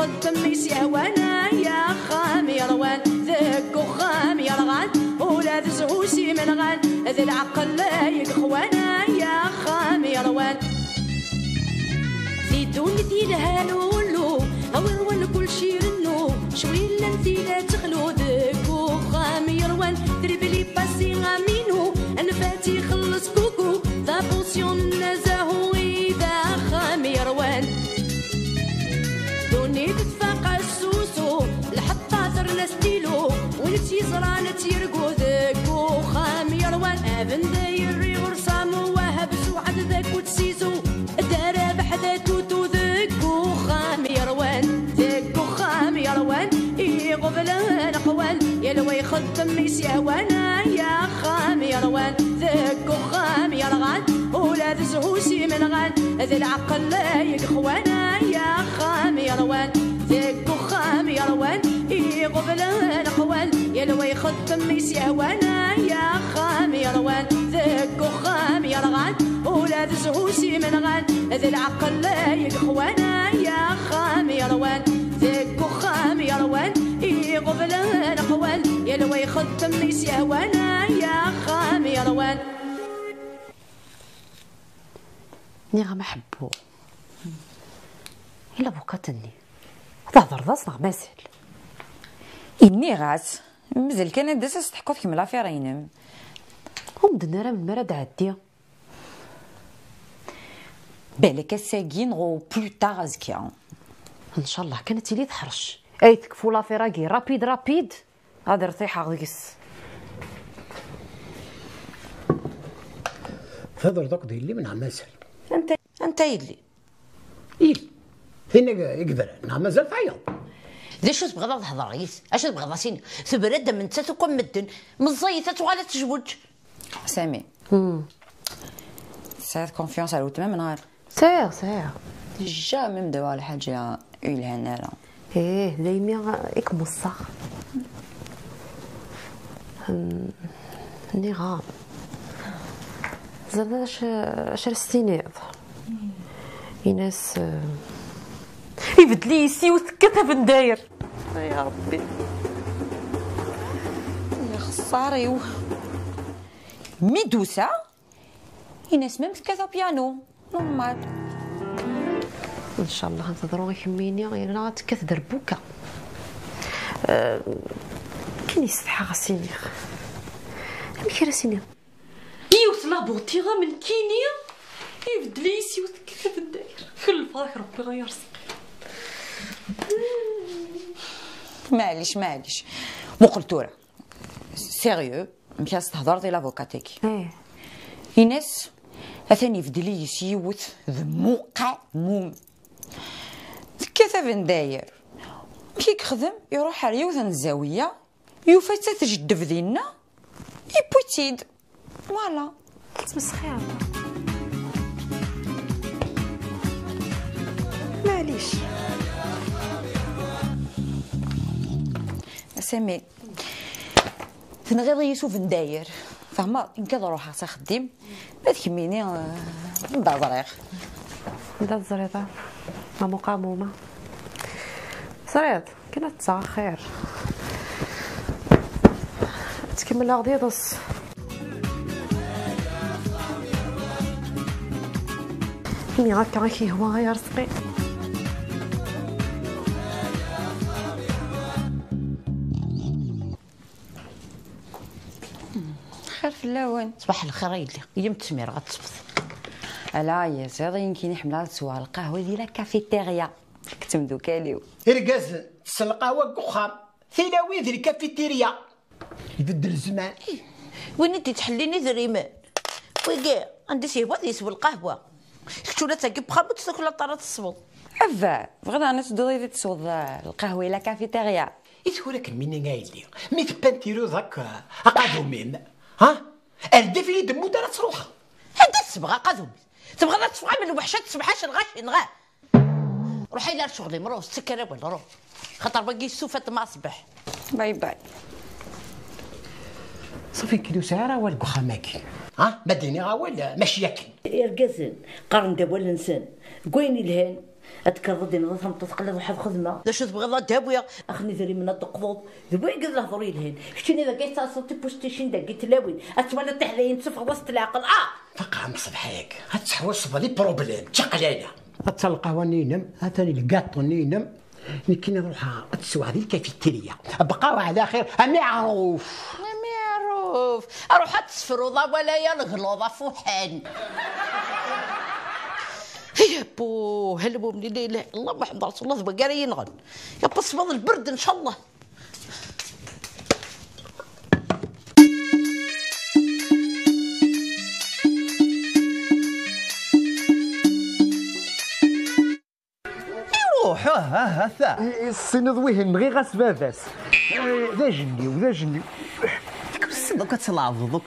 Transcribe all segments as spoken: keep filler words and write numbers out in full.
Xeddem i s-yehwan, ay axxam yerwan, deg uxxam yerɣan, ula d zzhu s imenɣan, d lɛeqel ay ixwan, ay axxam yerwan. Di ddunit yelhan ullu, awer wan kullec irennu, cwi llan tila texlu, deg uxxam yerwan, tribli passi aminu, anfat ixelleṣ kuku, d apusyon n azahu i d axxam yerwan. Ddunit tfaq asusu, lḥeṭṭa terna stilu, win tt-yeẓran ad tt-yergu, deg uxxam yerwan. Abendayer iɣer Samu Wahab Suɛad d akut Sizu, Dda Rabeḥ d atutu, deg uxxam yerwan, deg uxxam yerwan, iɣeblan qwan, yal wa ixeddem i s-yehwan, ay axxam yerwan, deg uxxam yerɣan, ula d zzhu s imenɣan, d lɛeqel ay ixwan, ay axxam yerwan, deg uxxam yerwan, iɣeblan qwan, yal wa ixeddem i s-yehwan, ay axxam yerwan, deg uxxam yerɣan, ula d zzhu s imenɣan, d lɛeqel ay ixwan, ay axxam yerwan, deg uxxam yerwan, iɣeblan qwan, yal wa ixeddem i s-yehwan, ay axxam yerwan. Nniɣ-am a Ḥebbu, i labukat-nni, ad thedreḍ-as neɣ mazal? Nniɣ-as, mazal kan ad d-tas ad s-teḥkuḍ kemm l'affaire-inem. Ur m-d-tenni ara melmi ara d-tɛeddi. Balak ass-agi neɣ au plus tard azekka. Ncallah kan ad tili teḥrec. Ay tekfu l'affaire-agi rapide, rapide. Ad rtiḥeɣ deg-s. Thedreḍ akked yelli-m neɣ mazal? Anta, anta yelli? Yelli. Tin i yebran neɣ mazal tayeḍ? D acu tebɣiḍ ad hedreɣ yid-s? Acu tebɣiḍ ad s-iniɣ? Tebra-d am nettat akk am medden. Meẓẓiyet, ad tuɣal ad tezweǧ. Sami. Tesɛiḍ confiance ar weltma-m neɣ ala? Sɛiɣ, sɛiɣ. Jamais m-d-awiɣ lḥaǧa ur yelhan ara. Ih, daymi i kem-weṣṣaɣ. Hmm, nniɣ-am. Ẓriḍ acu, acu ara s-tiniḍ? Ini-as, eh, ibeddel-iyi s yiwet tekkat abendayer. Ay Ṛebbi. Lexṣar-iw. Mi d-tusa, ini-as même tekkat apyanu. Normal. Ncallah ad teḍru i kemmini, yerna ad tekkat derbuka. Eh, kan yessetḥa ɣas iniɣ. Amek ara s-iniɣ? Yiwet labuti am nekkini, ibeddel-iyi s yiwet tekkat abendayer. Kellfeɣ-ak Rebbi ɣer Ṛezqi. Maɛlic, maɛlic. Muqel tura. Sérieux, amek ara s-thedreḍ i labukat-agi? Eh. Ini-as, atan ibeddel-iyi s yiwet d muqamum. Tekkat abendayer. Amek i yexdem? Iruḥ ar yiwet n zzawiya, yufa-tt ad tjeddeb dinna, yewwi-tt-id. Voilà. Tettmesxiṛ. Maɛlic. A Sami, tenɣiḍ-iyi s ubendayer. Fehmeḍ, nekk ad ruḥeɣ s axeddim, ma d kemmini, eh, anda ẓriɣ. Anda teẓriḍ, a Mamu Qamuma? Ẓriḍ, kan ad tt-aɣeɣ xir. Ad tkemmleɣ d iḍes. Mi akka i k-yehwa ay Arezqi. Xir fell-awen. Ṣbaḥ lxir a yelli. Iyyamt ttmireɣ ad tesfeḍ. Ala, ya ziḍ, i nekkini ḥemmleɣ ad sweɣ lqahwa di la cafeteria. Deg temdukal-iw. Irgazen, tessen lqahwa deg uxxam. Tilawin di lkafitirya. Ibeddel zzman. Win i d-ittḥellin idrimen. Wigi, anda s-yehwa ad yeswa lqahwa. Kečč ula d tagi n uxxam ur tt-tuklaleḍ ara tesweḍ. Abba, tebɣiḍ daɣen ad tedduḍ yid-i ad tesweḍ, eh, lqahwa i la cafeteria? I tura akken mini a yelli, mi tebban tiruḍ akk, eh, aqadum-im, ha? Ar dafili d-temmut ara truḥeḍ. Anda tesbeɣ aqadum-is? Tebɣiḍ ad teffeɣ am lweḥc, ad tessemḥac lɣaci, neɣ? Ruḥ ay la ar ccɣel-im, ruḥ, ttekker awal, ruḥ. Xaṭer wagi yessufat ma ṣbeḥ. Bye bye. Ṣafi, nekk ur sɛiɣ ara awal deg uxxam-agi. Ha? Ma d-iniɣ awal, mačči akken. Irgazen qqaren-d awal-nsen deg wayen yelhan. Ad tekkreḍ ad d-tiniḍ a tameṭṭut, aql-i ad ruḥeɣ ad xedmeɣ. D acu tebɣiḍ ad d-awiɣ? Ax-nni idrimen ad d-teqḍuḍ. D wigi d lehdur yelhan. Keččini dagi ad taseḍ tipusticcin dagi tlawin. Ad twaliḍ tiḥdayin tteffɣeḍ-as leɛqel. Ah! Faqeɛ mṣebḥ-agi. Ad tḥewṣeḍ les problèmes. D taqlala. Ata lqahwa-nni-inem, atan lgaṭu-nni-inem. Nekkini ad ruḥeɣ ad sweɣ di lkafitirya. Bqaw ɛla xir, a miɛruf. A miɛruf. Ruḥ ad tesfruḍ awal-aya legluḍ afuḥan. Yabbu, hal mumnin, la ilaha illallah, Muḥemmed Rasulullah, d wagi ara yi-nɣen. Yabbu, tesbeḍ lberd, ncallah. Iruḥ, ah, ah, ata. I, i tessineḍ wihin, nɣiɣ-as baba-s. Eh, d ajenniw, d ajenniw. Tekkes akk ad tleɛbeḍ akk.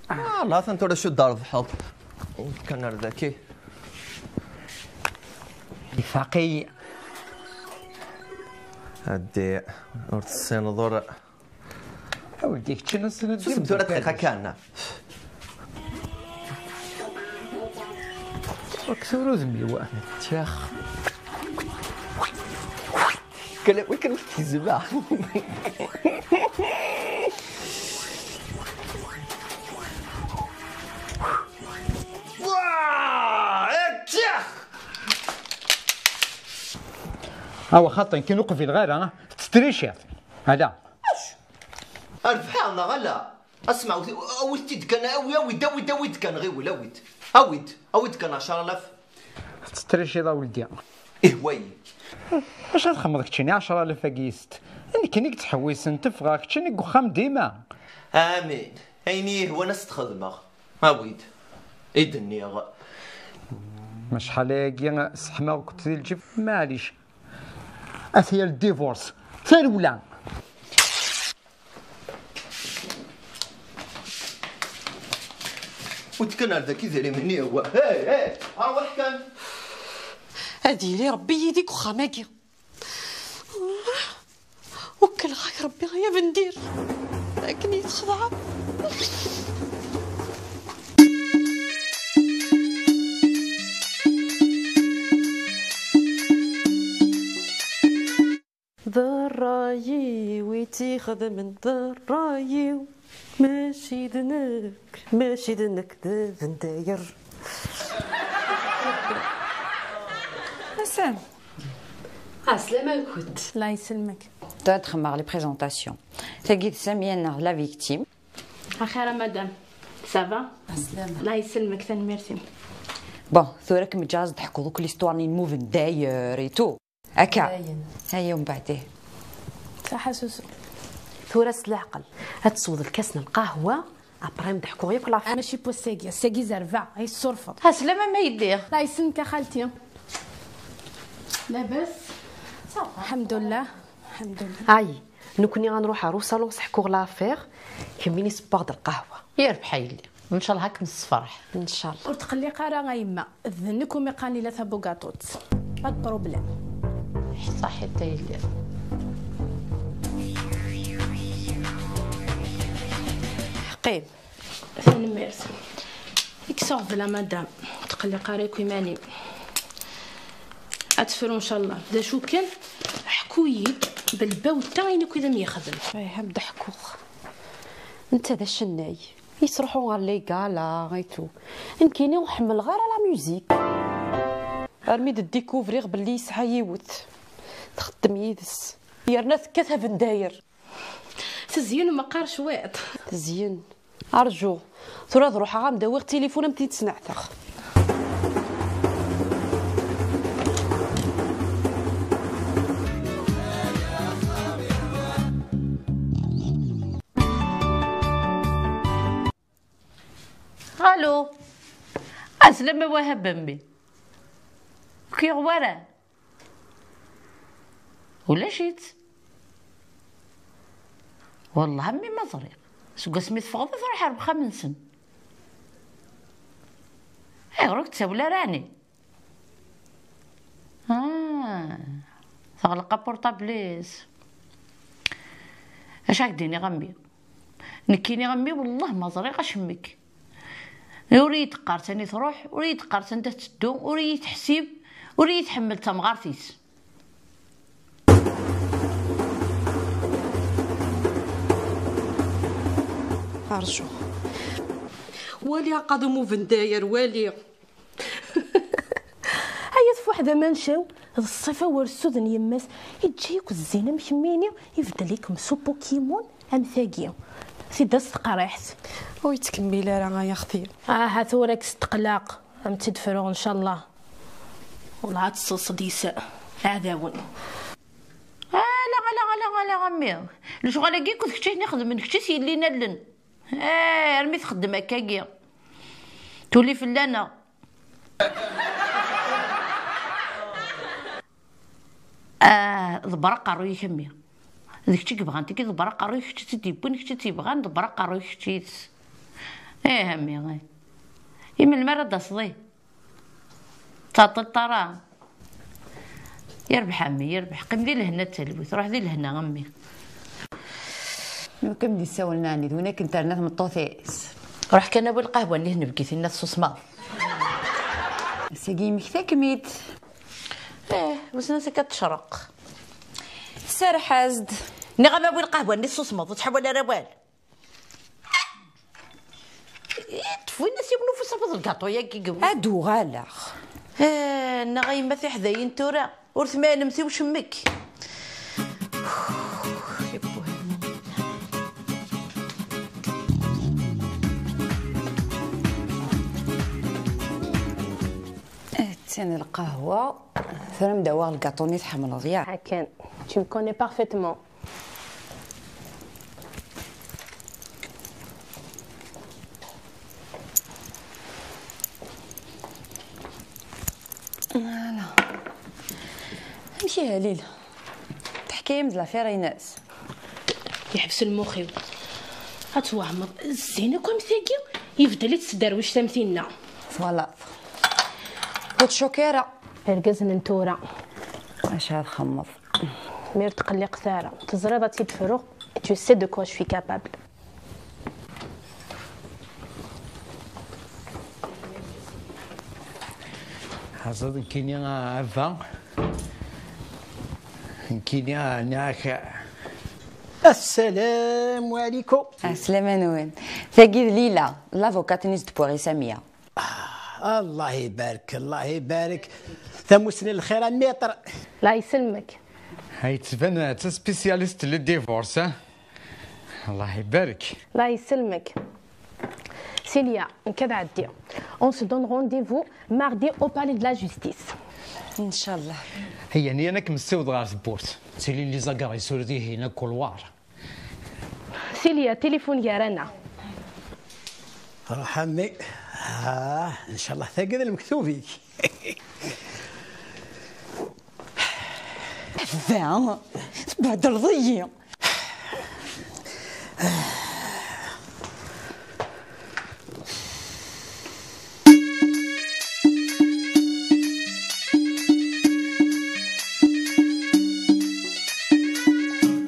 Ah, la, atan tura acu d-trebḥeḍ. Kan ar daki. Ifaq-iyi. Addi, ur tessineḍ ur. A weldi, kečč n ass-n. Susem tura dqiqa kan. Ur k-tura udem-iw. Tyax. Kala, wi kan ur tegzem, ah. Wah! Tyax! Awa xaṭi, nekkini ur qbileɣ ara, tetttrichiḍ. Ala. Acu? Rebḥeɣ neɣ ala? Asma, awi-t-id kan, awi, awi-d, awi-d, awi-d kan, ɣiwel, awi-d. Awi-d, awi-d kan ɛecra alaf. Tetttrichiḍ a weldi. Ih, wayi. Acu ad txedmeḍ keččini ɛecra alaf-agi yis-t? Nekkini i yettḥewwisen, teffɣeɣ, keččini deg uxxam dima. Amin. Ayen i yi-ihwan ad s-t-xedmeɣ. Awi-d. I d-nniɣ. Acḥal ayagi sseḥmaɣ-kent di lǧib, maɛlic. Ata ya ldivorce. Tarewla. Ur d-kan ar daki idrimen-iw. Hey, hey, arwaḥ kan. Ad yili Rebbi yid-i deg uxxam-agi. Wekkleɣ-ak Rebbi ay abendir. Akken i yi-txedɛeḍ. D ṛṛay-iw i tt-ixedmen, d ṛṛay-iw, mačči d nekk, mačči d nekk, d Bendayer. Asam. Ɛeslama-nkent. Allah yesselmek. Ad xedmeɣ les présentations. Tagi d Samia neɣ la victime. Axir a madame. Ça va? Ɛeslama. Allah yesselmek, tanemmirt-im. Bon, tura kem ǧaz d-ḥkuḍ akk l'histoire n Bendayer et tout. Akka. Dayen. Aya umbeɛd, ih. Saḥa susu. Tura s leɛqel, ad tesweḍ lkas n lqahwa, après m-d-ḥkuɣ yakk la. Mačči n wass-agi, ass-agi zerbeɣ, ay tessurfeḍ. Ɛeslama ma yelli. La yesselmek a xalti. Labas? Ça va. Lḥemdullah. Lḥemdullah. Ay, nekkni ad nruḥ ar usalon, seḥkuɣ l'affaire, kemmini sewweɣ-d lqahwa. Yerbeḥ a yelli. Ncallah ad kem-nessefreḥ. Ncallah. Ur tqelliq ara a yemma. D nekk umi qqaren Lila Tabugaṭut. Pas de problème. Ṣaḥit a yelli. Qqim. Tanemmirt. Kkes aɣbel a madame. Ur tqelliq ara akk iman-im. Ad tefru ncallah. D acu kan, ḥku-yi-d belbawta ayen akk i d am-yexdem. Ih, ad d-ḥkuɣ. Netta d acennay. Yettruḥu ɣer les galas et tout. Nekkini ur ḥemmleɣ ara la musique. Armi d-découvriɣ belli yesɛa yiwet txeddem yid-s. Yerna tekkat abendayer. Tezyen meqqar cwiṭ. Tezyen. Arju. Tura ad ruḥeɣ ad m-d-awiɣ tilifun ad m-t-id-sneɛteɣ. Allo. Ɛeslama a Wahab a mmi. Ur k-yuɣ wara? Ulac-itt. Wellah a mmi ma ẓriɣ. Seg wasmi teffɣeḍ i truḥ ar wexxam-nsen. Ayɣer ur k-d-tsawel ara ɛni? Ah, teɣleq apurṭabl-is. Acu ak-d-iniɣ a mmi? Nekkini a mmi, wellah ma ẓriɣ acemmek. Ur iyi-d-qqar sani truḥ, ur iyi-d-qqar sanda tetteddu, ur iyi-teḥsib, Ur iyi-tḥemmel d tamɣart-is. Rǧu. Wali aqadum ubendayer, wali. Ay at Fuḥ d amancaw, d ṣṣifa ur ssuden yemma-s, iǧǧa yakk zzin am kemmini, ibeddel-ikem s upokimon am tagi. Tidda s teqriḥt. Ur yettkemmil ara, ay axti. Aha tura kkes ṭṭeqlaq, am tt-id-fruɣ, ncallah. Wellah ad tesseḍseḍ yis-, iɛdawen. Ala, ala, ala, ala, a mmi. Lecɣal-agi akked kečč ayen ixedmen, kečč i s-yellin allen. Eh, armi txeddem akkagi. Tuli fell-aneɣ. Ah, ḍebber aqerruy-ik a mmi. D kečč i yebɣan tigi, ḍebber aqerruy-ik, kečč i tt-id-yewwin, kečč i tt-yebɣan, ḍebber aqerruy-ik kečč yid-s. Eh, a mmi, eh. I melmi ara d-taseḍ, eh? Ur ttɛeṭṭileḍ ara. Yerbeḥ a mmi, yerbeḥ. Qqim di lehna d talwit. Ruḥ di lehna a mmi. Anwa i m-d-yessawlen ɛni? D win akken terna tmeṭṭut-is. Ruḥ kan awi lqahwa-nni tnebgit-inna tessusmeḍ. Ass-agi yemmekta-kem-id. Eh, wissen ansi akka tecreq. Serreḥ-as-d. Nniɣ-am awi lqahwa-nni tessusmeḍ, ur ttḥawal ara awal. Ṭṭef winna s yiwen ufus afeḍ lgaṭu-yagi. Ad uɣaleɣ. Eh, nniɣ a yemma tiḥdayin tura, ur tmalemt i ucemmek. Attan lqahwa. Tura m-d-awiɣ lgaṭu-nni tḥemmleḍ, ya? Akken. Tu me connais parfaitement. Voilà. Amek ihi a Lila? Teḥka-yam-d l'affaire-ines? Yeḥbes lmux-iw. Ad twehmeḍ. Zzin akk am tagi, yebdel-itt tderwict am tinna. Twalaḍ. Ur tcukk ara. Irgazen n tura. Acu ara txemmeḍ? Mi ur tqelliqet ara. Teẓriḍ ad tt-id-fruɣ. Tu sais de quoi je suis capable. Ḥaẓed nekkini a Ava. Nekkini a, nniɣ-ak. Assalam alaykum. Aslama-nwen. Tagi d Lila, l'avocate-nni s d-wwiɣ i Samiya. Ah, Allah ibarek, Allah ibarek. Tamussni n lxir a maître. La iselmek. Ay tban d taspécialiste le divorce, hein? Allah ibarek. La iselmek. Silya, nekk ad ɛeddiɣ. On se donne rendez-vous mardi au palais de la justice. Inchallah. Hiya, ni anak messiwed ɣer tewwurt. Tilin les agares sur dihin couloir. Silya, tilifun gar-aneɣ. Ruḥ a mmi. Ah, inchallah tagi d lmektub-ik. Da, tbehdleḍ-iyi.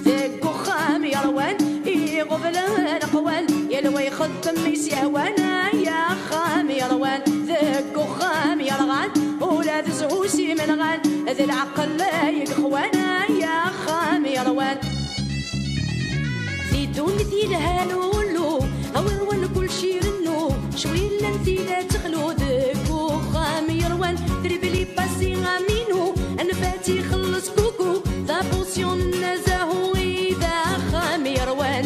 Deg uxxam yerwan, iɣeblen aqwal, yal wa ixeddem i s-yehwan, ay axxam yerwan. Deg uxxam yerɣan, ula d zzhu s imenɣan, d lɛeqel ay ixwan, ay axxam yerwan. Di ddunit yelhan ullu, awer wan kullec irennu, cwi llan tila texlu deg uxxam yerwan. Tribli pasi aminu, anfat ixelleṣ kuku, tapusyun n azahu i d axxam yerwan.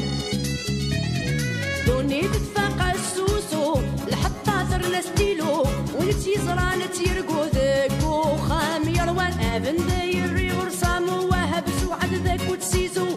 Ddunit tfaq assusu, lḥeṭṭa terna stilu, win tt-yeẓran ad tt-yergu deg uxxam yerwan. Abend yerri ur samu wahab suɛad d akut sizu,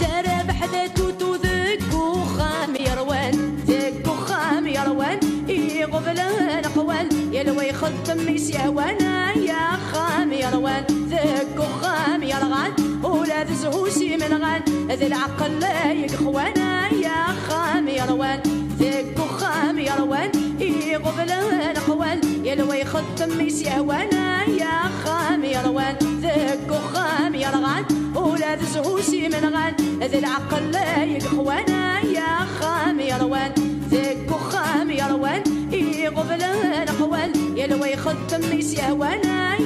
darabeḥ d atutu deg uxxam yerwan. Deg uxxam yerwan, iɣeblen aqwal, yal wa ixeddem i s-yehwan, ay axxam yerwan. Deg uxxam yerɣan, ula d zzhu s imenɣan, d lɛeqel ay ixwan, ay axxam yerwan. Deg uxxam yerwan, iɣeblen aqwal, yal wa ixeddem i s-yehwan, ay axxam yerwan. Deg uxxam yerɣan, ula d zzhu s imenɣan, d lɛeqel ay ixwan, ay axxam yerwan. Deg uxxam yerwan, iɣeblen aqwal, yal wa ixeddem i s-yehwan, ay